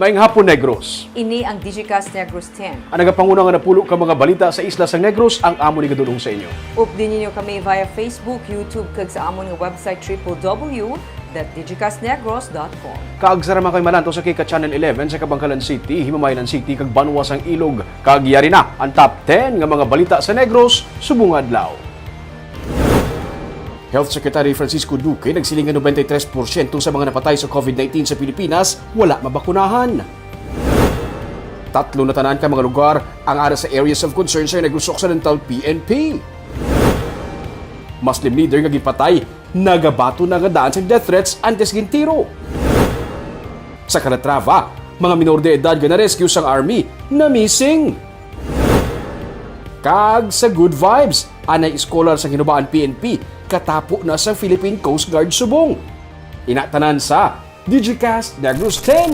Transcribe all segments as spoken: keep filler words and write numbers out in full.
Maayong hapon, Negros. Ini ang Digicast Negros ten. Ang nagapanguna nga napulo ka mga balita sa isla sang Negros ang amon igadul-ong sa inyo. Updi ninyo kami via Facebook, YouTube, kag sa amon nga website triple W dot digicastnegros dot com. Kag sa ra man kay malantaw sa kay ka Channel eleven sa Kabankalan City, Himamaynan City, kag banwa sang Ilog. Kag yari na ang top ten nga mga balita sa Negros subong adlaw. Health Secretary Francisco Duque nagsiling nga nobenta y tres porsyento sa mga napatay sa COVID nineteen sa Pilipinas wala mabakunahan. Tatlo na tanan ka mga lugar ang ara sa areas of concern sa Negros Occidental P N P. Muslim leader nga gipatay, nagabaton na nga daan sang death threats antes gintiro. Sa Calatrava, mga minor de edad nga na-rescue sang army, na-missing. Kag sa Good Vibes, anay scholar sang Hinubaan P N P, katapo na sang Philippine Coast Guard subong. Ina tanan sa Digicast Negros ten.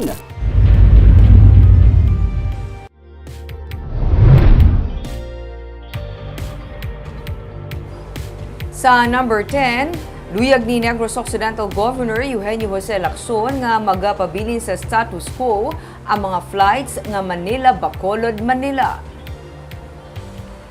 Sa number ten, luyag ni Negros Occidental Governor Eugenio Jose Lacson nga magapabilin sa status quo ang mga flights nga Manila-Bacolod-Manila.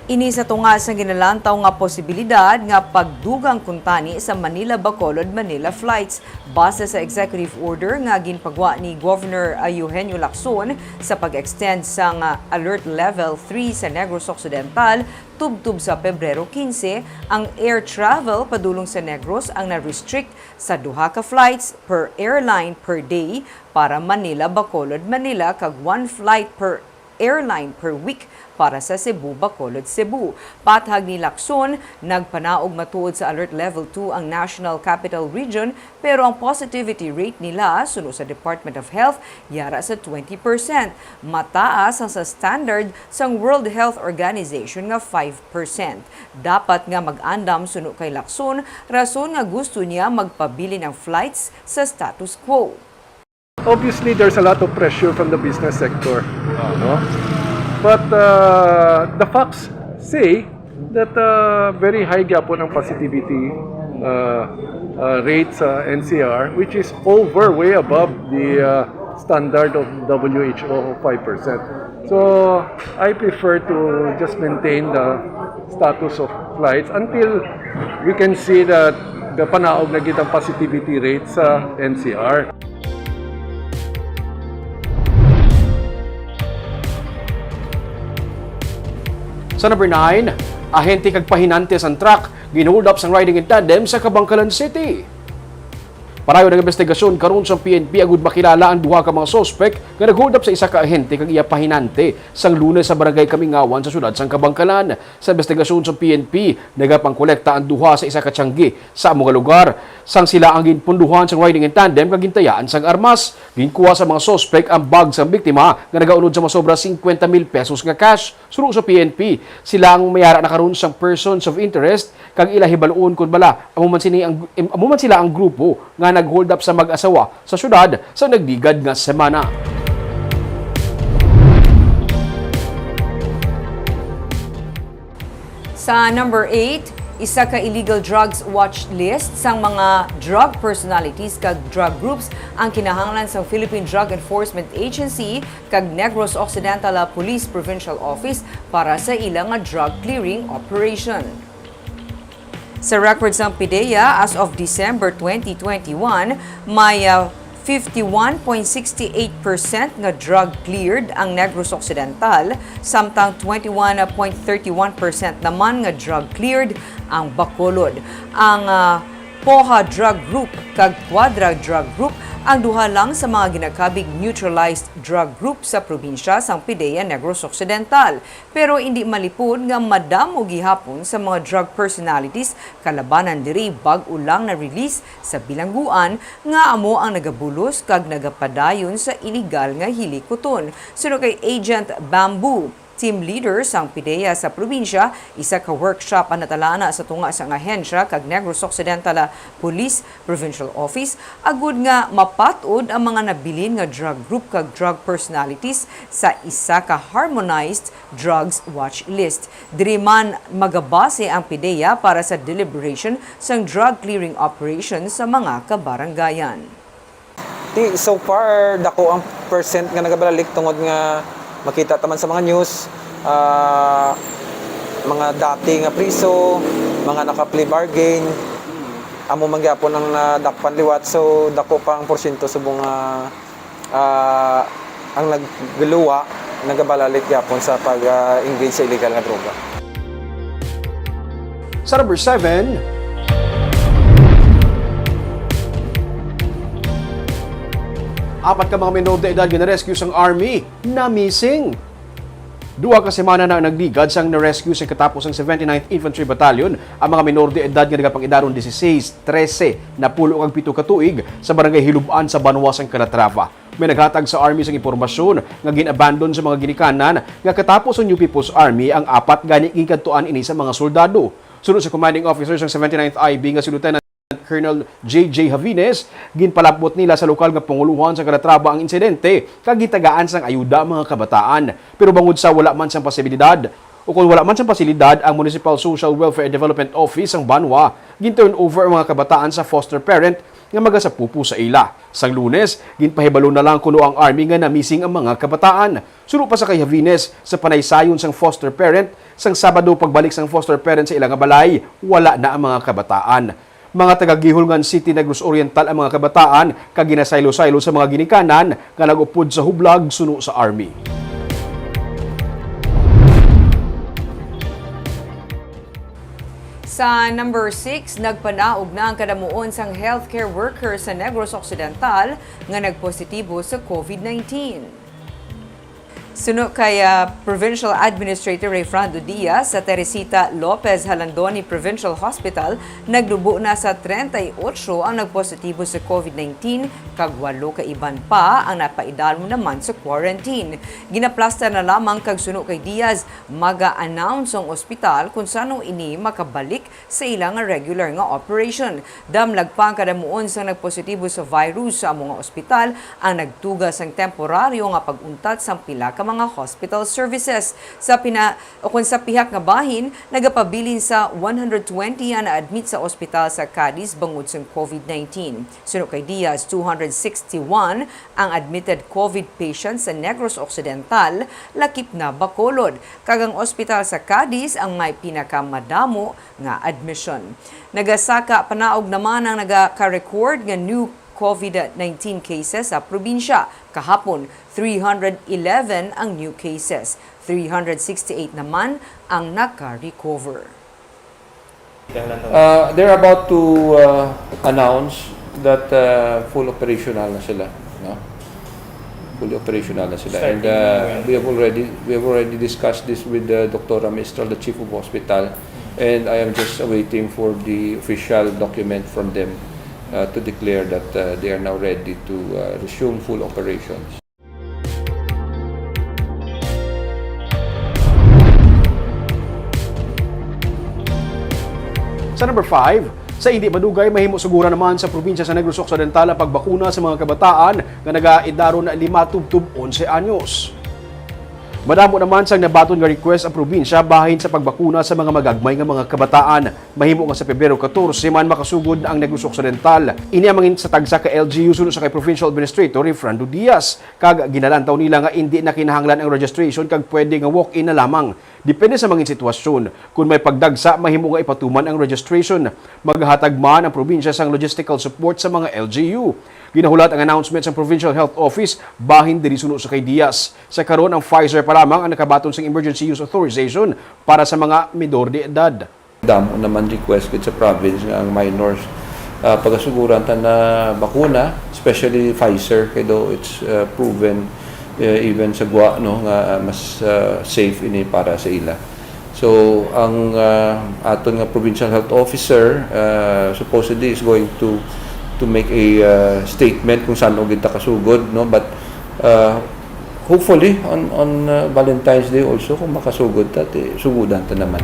Ini sa tunga sang ginalantaw nga posibilidad nga pagdugang kuntani sa Manila-Bacolod-Manila flights. Base sa executive order nga ginpagwa ni Governor Eugenio Lacson sa pag-extend sang Alert Level three sa Negros Occidental, tubtob sa Pebrero quince, ang air travel padulong sa Negros ang na-restrict sa duha ka flights per airline per day para Manila-Bacolod-Manila kag one flight per airline per week para sa Cebu-Bacolod-Cebu. Pathag ni Lacson, nagpanaog matuod sa Alert Level two ang National Capital Region, pero ang positivity rate nila, suno sa Department of Health, yara sa twenty percent. Mataas ang sa standard sang World Health Organization nga five percent. Dapat nga mag-andam, suno kay Lacson, rason nga gusto niya magpabilin ang flights sa status quo. Obviously, there's a lot of pressure from the business sector, no? But uh, the facts say that uh, very high gyapon ang positivity uh, uh, rate sa N C R, which is over, way above the uh, standard of W H O of five percent. So I prefer to just maintain the status of flights until we can see that the panaog na gid ang positivity rate sa N C R. Sa number nine, ahente kag pahinante sang truck gin-hold up sang riding in tandem sa Kabankalan City. Padayon ang imbestigasyon karon sang P N P agud makilala ang duha ka mga suspek nga nag-hold up sa isa ka ahente kag iya pahinante sang Lunes sa Barangay Kamingawan sa siyudad sang Kabankalan. Sa imbestigasyon sang P N P, nagapangkolekta ang duha sa isa ka tiyangge sa amo nga lugar. Sang sila ang ginpunduhan sang riding in tandem kag gintayaan sang armas. Ginkuha sa mga suspek ang bag sang biktima nga nagaunod sa masobra singkwenta mil pesos nga cash. Suno sa P N P, sila ang may ara na karon sang persons of interest kag ila hibaluon kon bala amo man sini ang, amo man sila ang grupo nga nag-hold up sa mag-asawa sa syudad sa nagligad nga semana. Sa number eight, isa ka illegal drugs watch list sang mga drug personalities kag drug groups ang kinahanglan sang Philippine Drug Enforcement Agency kag Negros Occidental Police Provincial Office para sa ila nga drug clearing operation. Sa record sang PDEA, as of December twenty twenty-one, may, ah, fifty-one point sixty-eight percent nga drug cleared ang Negros Occidental, samtang twenty-one point thirty-one percent naman nga drug cleared ang Bacolod. Ang, ah, POHA Drug Group kag Quadra Drug Group ang duha lang sa mga ginakabig neutralized drug group sa probinsya sang PDEA Negros Occidental. Pero indi malipod nga madamo gihapon sa mga drug personalities kalabanan diri bag-o lang na-release sa bilangguan nga amo ang nagabulos kag nagapadayon sa iligal nga hilikuton. Suno kay Agent Bamboo, team leader sang PDEA sa probinsya, isa ka workshop ang natalana sa tunga sang ahensya kag Negros Occidental Police Provincial Office agud nga mapat-od ang mga nabilin nga drug group kag drug personalities sa isa ka harmonized drugs watch list. Diri man magabase ang PDEA para sa deliberation sang drug clearing operation sa mga kabarangayan. So far, dako ang percent nga nagabalalik tungod nga makita ta man sa mga news, ah, mga dati nga priso, mga naka-plea bargain, amo man gyapon ang nadakpan liwat. So, dako pa ang porsyento subong nga, ah, ang nagluwa, nagabalalik gyapon sa pag, ah, engage sa illegal nga droga. Sa number seven, apat ka mga minor de edad nga na-rescue sang army na-missing. Duha ka semana na ang nagligad sang na-rescue sa katapos sang seventy-ninth Infantry Battalion ang mga minor de edad nga nagapangidaron dieciséis, trese, napulo kag pito ka tuig sa barangay Hilub-an sa banwa sang Calatrava. May naghatag sa army sang impormasyon nga gin-abandon sa mga ginikanan nga katapos sang New People's Army ang apat gani ginkadtuan ini sa mga soldado. Suno sa commanding officer sang seventy-ninth I B nga si Lieutenant Colonel J J Javines, ginpalabot nila sa lokal nga pangulohan sa Calatrava ang insidente kag gitagaan sang ayuda ang mga kabataan. Pero bangod sa wala man sang pasilidad, o kon wala man sang pasilidad ang Municipal Social Welfare and Development Office sang banwa, gin-turn over ang mga kabataan sa foster parent nga magasapupo sa ila. Sang Lunes, ginpahibalo na lang kuno ang army nga na-missing ang mga kabataan. Suno pa sa kay Javines, sa panaysayon sang foster parent, sang Sabado pagbalik sang foster parent sa ila nga balay, wala na ang mga kabataan. Mga taga Guihulngan City, Negros Oriental ang mga kabataan kag ginasaylo-saylo sa mga ginikanan nga nag-upod sa hublag suno sa army. Sa number six, nagpanaog na ang kadamuon sang healthcare worker sa Negros Occidental nga nagpositibo sa COVID nineteen. Suno kay ah, Provincial Administrator Rayfrando Diaz, sa Teresita Lopez Jalandoni Provincial Hospital, naglubo na sa treinta y ocho ang nagpositibo sa COVID nineteen, kag walo ka iban pa ang napaidalom naman sa quarantine. Ginaplastar na lamang kag suno kay Diaz, maga-announce ang ospital kung sano ini makabalik sa ila nga regular nga operation. Damlag pa ang kadamuon sang nagpositibo sa virus sa amo nga ospital ang nagtuga sang temporaryo nga pag-untat sang pila ka mga hospital services. Sa pina-, ukon sa pihak nga bahin, nagapabilin sa one hundred twenty ang na-admit sa ospital sa Cadiz bangod sang COVID nineteen. Suno kay Diaz, two hundred sixty-one ang admitted COVID patients sa Negros Occidental, lakip na Bacolod, kag ang ospital sa Cadiz ang may pinakamadamo nga admission. Nagasaka panaog naman ang nagaka-record nga new COVID nineteen cases sa probinsya. Kahapon, three hundred eleven ang new cases. Three hundred sixty-eight naman ang naka-recover. Uh, they're about to uh, announce that uh, full operational na sila, no? Fully operational na sila. And uh, we have already we have already discussed this with uh, Doctor Mistral, the chief of hospital, and I am just waiting for the official document from them uh, to declare that uh, they are now ready to uh, resume full operations. Sa number five, sa indi madugay, mahimo suguran naman sa probinsya sa Negros Occidental ang pagbakuna sa mga kabataan nga nagaidaron lima tubtob onse anyos. Madamo naman sang nabaton nga request ang probinsya bahin sa pagbakuna sa mga magagmay nga mga kabataan. Mahimo nga sa Pebrero catorce man makasugod ang Negros Occidental. Ini ang mangin sa tagsa ka L G U suno sa kay Provincial Administrator Rayfrando Diaz, kag ginalantaw nila nga indi na kinahanglan ang registration kag pwede nga walk-in na lamang. Depende sa mangin sitwasyon. Kon may pagdagsa, mahimo nga ipatuman ang registration. Maghatag man ang probinsya sang logistical support sa mga L G U. Ginahulat ang announcement sang Provincial Health Office bahin diri suno sa kay Diaz. Sa karon, ang Pfizer pa lamang ang nakabaton sang Emergency Use Authorization para sa mga minor de edad. Damo naman request gid sa province nga ang minors ah, pagasuguran ta na bakuna, especially Pfizer, kay daw it's ah, proven eh, even sa Guam, no, nga ah, mas ah, safe ini para sa ila. So ang ah, aton nga provincial health officer ah, supposedly is going to to make a ah, statement kung saan gid ta kasugod, no, but ah, hopefully on on ah, Valentine's Day also kung makasugod ta, ti, sugudan ta naman.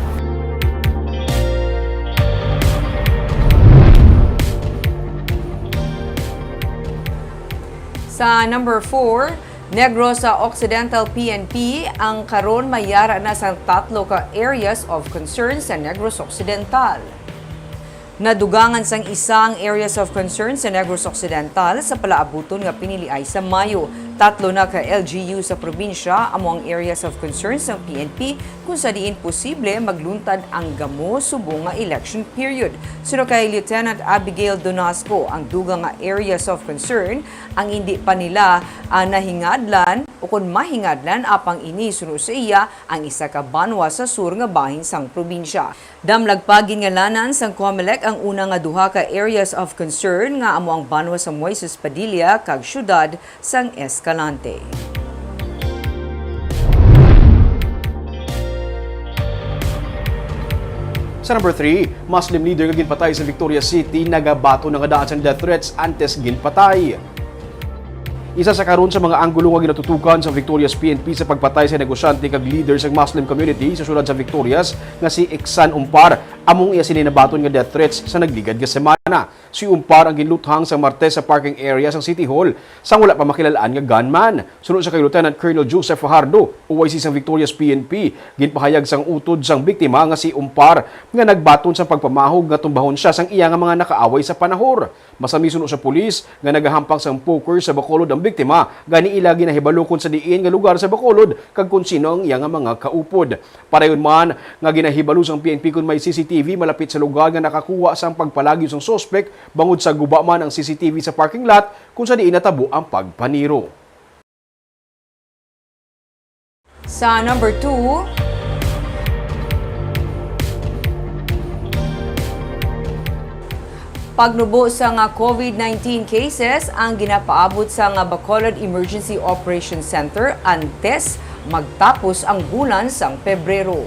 Sa number four, Negros Occidental P N P ang karon may yara na sang tatlo ka areas of concern sa Negros Occidental. Nadugangan sang isa ang areas of concern sa Negros Occidental sa palaabuton nga piniliay sa Mayo. Tatlo na ka L G U sa probinsya amo ang areas of concern sang P N P, kung sa diin posible magluntad ang gamo subong nga election period. Suno kay Lieutenant Abigail Donasco, ang dugang nga areas of concern ang indi pa nila, ah, nahingadlan o kon mahingadlan, apang ini suno sa iya ang isa ka banwa sa sur nga bahin sang probinsya. Damlag pa, ginngalanan sang COMELEC ang una nga duha ka areas of concern nga amo ang banwa sa Moises Padilla kag siyudad sang Escalante. Sa number three, Muslim leader nga ginpatay sa Victoria City, nagabaton na nga daan sang death threats antes ginpatay. Isa sa karon sa mga anggulo nga ginatutukan sa Victorias P N P sa pagpatay sa negosyante kag leader sang Muslim community sa siyudad sa Victorias nga si Iksan Umpar. Among iya sini nabaton nga death threats sa nagligad nga semana. Si Umpar ang ginluthang sa Martes sa parking area sang City Hall sang wala pa makilal-an nga gunman. Suno sa kay Lieutenant Colonel Joseph Fajardo, O I C sang Victorias P N P, ginpahayag sang utod sang biktima nga si Umpar nga nagbaton sang pagpamahog nga tumbahon siya sang iya nga mga nakaaway sa panahor. Masami suno sa pulis nga nagahampang sang poker sa Bacolod ang biktima, gani ila ginahibalo kon sa diin nga lugar sa Bacolod kag kon sino ang iya nga mga kaupod. Padayon man nga ginahibalo sang P N P kon may C C T V malapit sa lugar nga nakakuha sang pagpalagyo sang suspek, bangod sa guba man ang C C T V sa parking lot kon sa diin natabo ang pagpaniro. Sa number two, pagnubo sa nga COVID nineteen cases ang ginapaabot sa nga Bacolod Emergency Operation Center antes magtapos ang bulan sang Pebrero.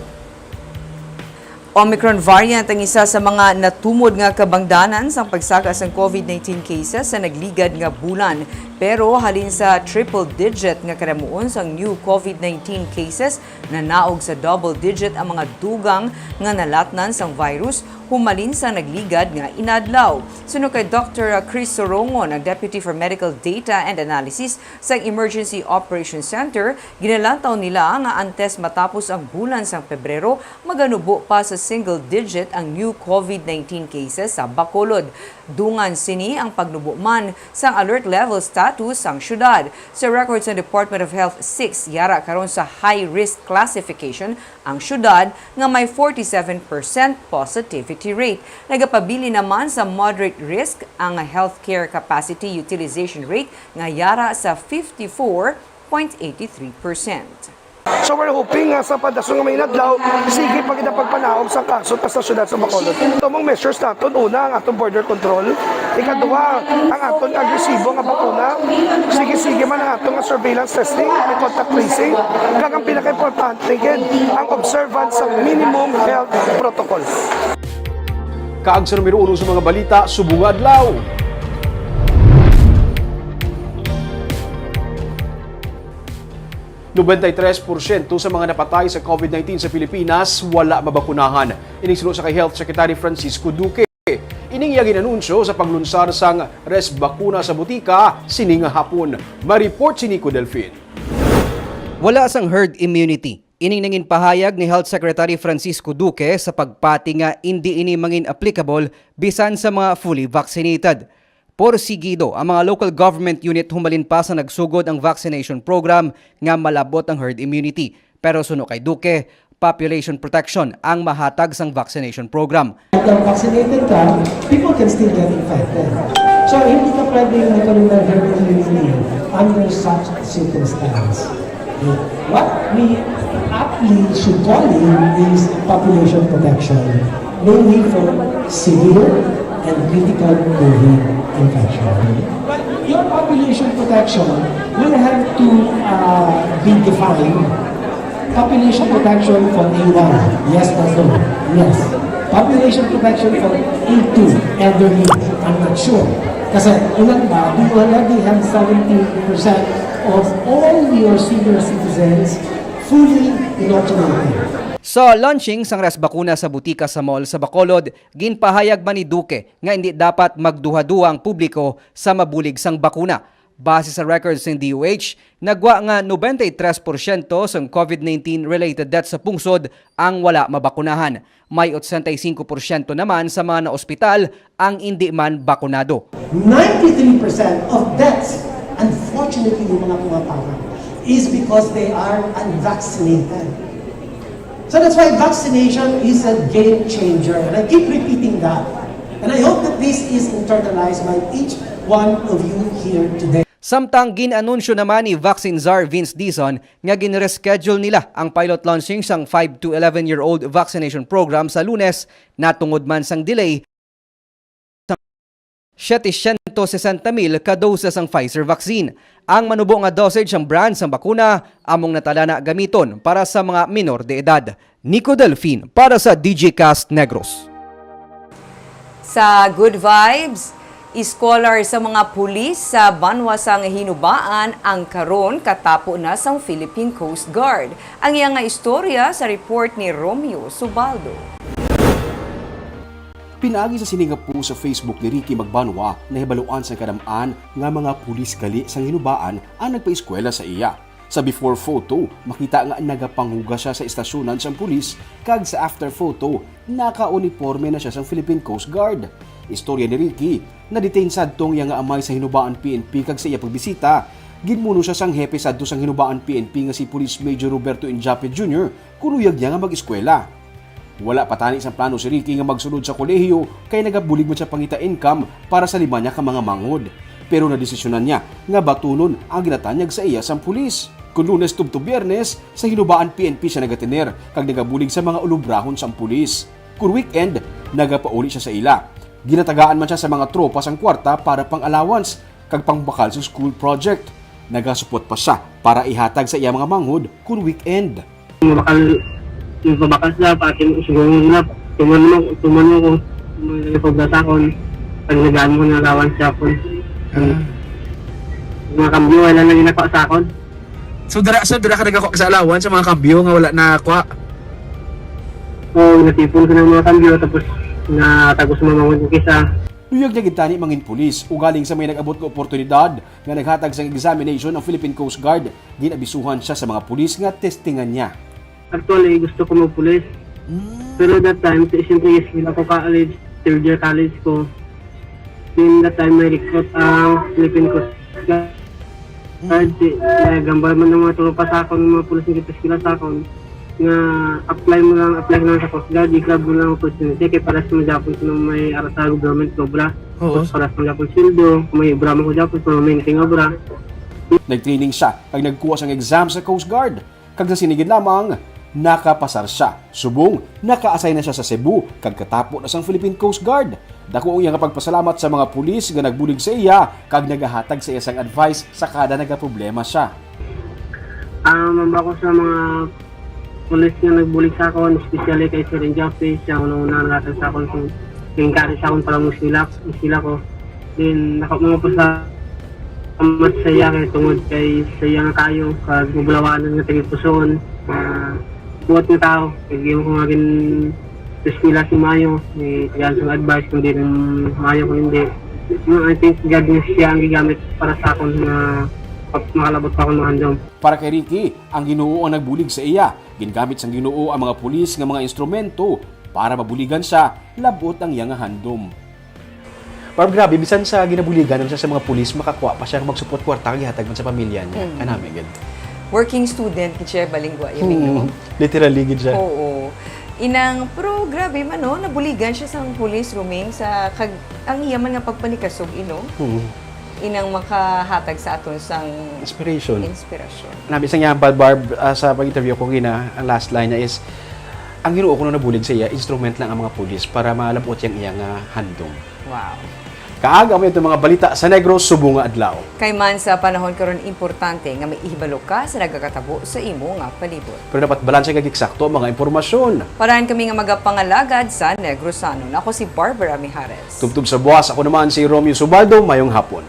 Omicron variant ang isa sa mga natumod nga kabangdanan sang pagsaka sang COVID nineteen cases sa nagligad nga bulan. Pero halin sa triple digit nga kadamuon sang new COVID nineteen cases, nanaog sa double digit ang mga dugang nga nalatnan sang virus humalin sa nagligad nga inadlaw. Suno kay Doctor Chris Sorongon, ang Deputy for Medical Data and Analysis sang Emergency Operation Center, ginalantaw nila nga antes matapos ang bulan sang Pebrero, maganubo pa sa single digit ang new COVID nineteen cases sa Bacolod. Dungan sini ang pagnubo man sang alert level status sang siyudad. Sa record sa Department of Health six, yara karon sa high risk classification ang siyudad nga may forty-seven percent positivity rate. Nagapabilin naman sa moderate risk ang healthcare capacity utilization rate nga yara sa fifty-four point eight three percent. So we're hoping nga sa padason nga mga inadlaw, sige pa kita pagpanaog sa kaso ta sa siyudad sa Bacolod. Ito mong measures naton, una, ang atong border control. Ikaduha, ang aton agresibo nga bakuna. Sige-sige man ang aton nga surveillance testing, ang contact tracing. Kag ang pinakaimportante gid, ang observance sa minimum health protocol. Kaag sa numero uno sa mga balita subong nga adlaw. Nobenta y tres porsyento sa mga napatay sa COVID nineteen sa Pilipinas wala mabakunahan. Ini suno sa kay Health Secretary Francisco Duque. Ining iya gin-anunsyo sa paglunsar sang Res Bakuna sa butika sini nga hapon. May report si Nico Delfin. Wala sang herd immunity. Ining nanginpahayag ni Health Secretary Francisco Duque sa pagpati nga indi ini mangin-applicable bisan sa mga fully vaccinated. Porsigido ang mga local government unit humalin pa sa nagsugod ang vaccination program nga malab-ot ang herd immunity. Pero suno kay Duque, population protection ang mahatag sang vaccination program. Kung vaccinated ka, people can still get infected. So, hindi ka pwedeng magkaroon ng herd immunity under such circumstance. What we aptly should call in is population protection, mainly for severe and critical COVID infection. But your population protection will have to, uh, be defined. Population protection for A one, yes or no? Yes. Population protection for A two, elderly, I'm not sure. Kasi ilan ba, do you already have seventy percent of all your senior citizens fully inoculated? Sa launching sang Res Bakuna sa butika sa mall sa Bacolod, ginpahayag man ni Duque nga hindi dapat magduha-duha ang publiko sa mabulig sang bakuna. Base sa records sang D O H, nagwa nga nobenta y tres porsyento sang COVID nineteen related deaths sa pungsod ang wala mabakunahan. May ochenta y singko porsyento naman sa mga naospital ang indi man bakunado. Ninety-three percent of deaths, unfortunately, ng mga tumatawa is because they are unvaccinated. So that's why vaccination is a game changer. And I keep repeating that. And I hope that this is internalized by each one of you here today. Samtang gin-anunsyo naman ni Vaccine Czar Vince Dizon nga gin-reschedule nila ang pilot launching sang five to eleven-year-old vaccination program sa Lunes natungod man sang delay sa setecientos sesenta mil ka dose sang Pfizer vaccine. Ang manubo nga dosage sang brand sang bakuna among natala na gamiton para sa mga minor de edad. Nico Delfin para sa D J Cast Negros. Sa Good Vibes, scholar sa mga pulis sa banwa sang Hinubaan ang karon katapo na sang Philippine Coast Guard. Ang iya nga istorya sa report ni Romeo Subaldo. Pinaagi sa sini nga post sa Facebook ni Ricky Magbanwa, nahibaluan sang kadam-an nga mga pulis gali sang Hinubaan ang nagpaeskwela sa iya. Sa before photo, makita nga nagapanghugas siya sa estasyonan sang pulis, kag sa after photo, naka-uniporme na siya sang Philippine Coast Guard. Istorya ni Ricky, na-detain sadto ang iya nga amay sa Hinubaan P N P kag sa iya pagbisita, ginmuno siya sang hepe sadto sang Hinubaan P N P nga si Police Major Roberto Injape Junior, kun luyag niya nga mag-eskwela. Wala pa tani sang plano si Ricky nga magsunod sa kolehiyo, kay nagabulig man siya pangita income para sa lima niya ka mga manghod. Pero nadesisyonan niya nga batunon ang ginatanyag sa iya sang pulis. Kon Lunes tubtob Biyernes, sa Hinubaan P N P siya nagatener kag nagabulig sa mga ulobrahon sang pulis. Kon weekend, nagapauli siya sa ila. Ginatagaan man siya sa mga tropa sang kwarta para pang-allowance kag pangbakal sa school project. Nagasupot pa sia para ihatag sa iya mga manghod kon weekend. Mabakal, mabakal sila, pati siguro nila, tuman mo, tuman mo ko, may pagdatakon, pag nagaan mo na lawan siya po. Ah. Mga kambyo, wala na ginako sa akon. So dara, so dara ka nagako sa alawan sa mga kambyo nga wala na kwa? Oo, natipon ko ng mga kambyo, tapos natagos mga mangon ko kisa. Luyag niya gid tani mangin pulis, ugaling sa may nag-abot nga oportunidad nga naghatag sang examination ang Philippine Coast Guard. Gin-abisuhan sia sa mga pulis nga testingan niya. Actually, gusto ko magpulis. Pero that time, si siyempre, yes, wala ko college, third year college ko. Then that time, may recruit ang Philippine Coast Guard. Si, eh, gambal man ng mga tropa sa akon, mga pulis nga gipiskila sa akon, nga apply mo lang, apply lang sa Coast Guard, i-grab mo lang ang opportunity, kay para sa mga Japon sila may ara sa government nga obra. Oo. Tapos para sa mga Japon sweldo, kung may obra mo ko Japon, kung may mainting obra. Nag-training siya kag nagkuha sang exam sa Coast Guard, kag sa sini gid lamang, nakapasar siya. Subong, naka-assign na siya sa Cebu kag katapo na sang Philippine Coast Guard. Dako ang iya nga pagpasalamat sa mga pulis nga nagbulig sa iya kag nagahatag sa iya sang advice sa kada nagaproblema siya. Ah, mamba ko sa mga pulis nga nagbulig sa akon, especially kay Sir Enjapi, siya ang una-una naghatag sa akon kung encourage sa akon para mo sila, sila ko. Then, ako mga pasalamat sa iya kay tungod kay sa iya nga kayo, kag mabulawanan nga tagipusoon, ah, buhat nga tao, kag imo ko nga gin eskwela si Mayo, ni tagaan sa advice kung di rin Mayo kung hindi. No, I think God nga siya ang gigamit para sa akon nga pag makalabot pa akong mahandom. Para kay Ricky, ang Ginoo ang nagbulig sa iya. Gingamit sang Ginoo ang mga pulis nga mga instrumento para mabuligan siya, lab-ot ang iya nga handom. Barb, grabe, bisan sa ginabuligan na siya sa mga pulis, makakuha pa siya nga magsupot kwarta nga gihatag man sa pamilya niya. Mm. Kanami gid. Working student gid siya, balingwa, yun, mm, no? Literally gid siya. Oo. Inang, pero grabe man, no? Nabuligan siya sa pulis, Roming, sa kag ang iya man nga pagpanikasog, ino? Mm. Inang makahatag sa aton sang inspiration. Inspiration. Nabi sa niya, Barb, ah, sa pag-interview ko gina, ang last line na is, ang Ginoo kuno nabulig sa iya, instrument lang ang mga pulis para malabot yang iya nga handom. Wow. Kaaga mo itong mga balita sa Negros subong nga adlaw. Kay man sa panahon karon, importante nga may ihibalo ka sa nagakatabo sa imo nga palibot. Pero dapat balanse kag eksakto ang mga impormasyon. Parahan kami nga magapangalagad sa Negrosanon. Ako si Barbara Mijares. Tubtob sa buwas, ako naman si Romeo Subaldo. Mayong hapon.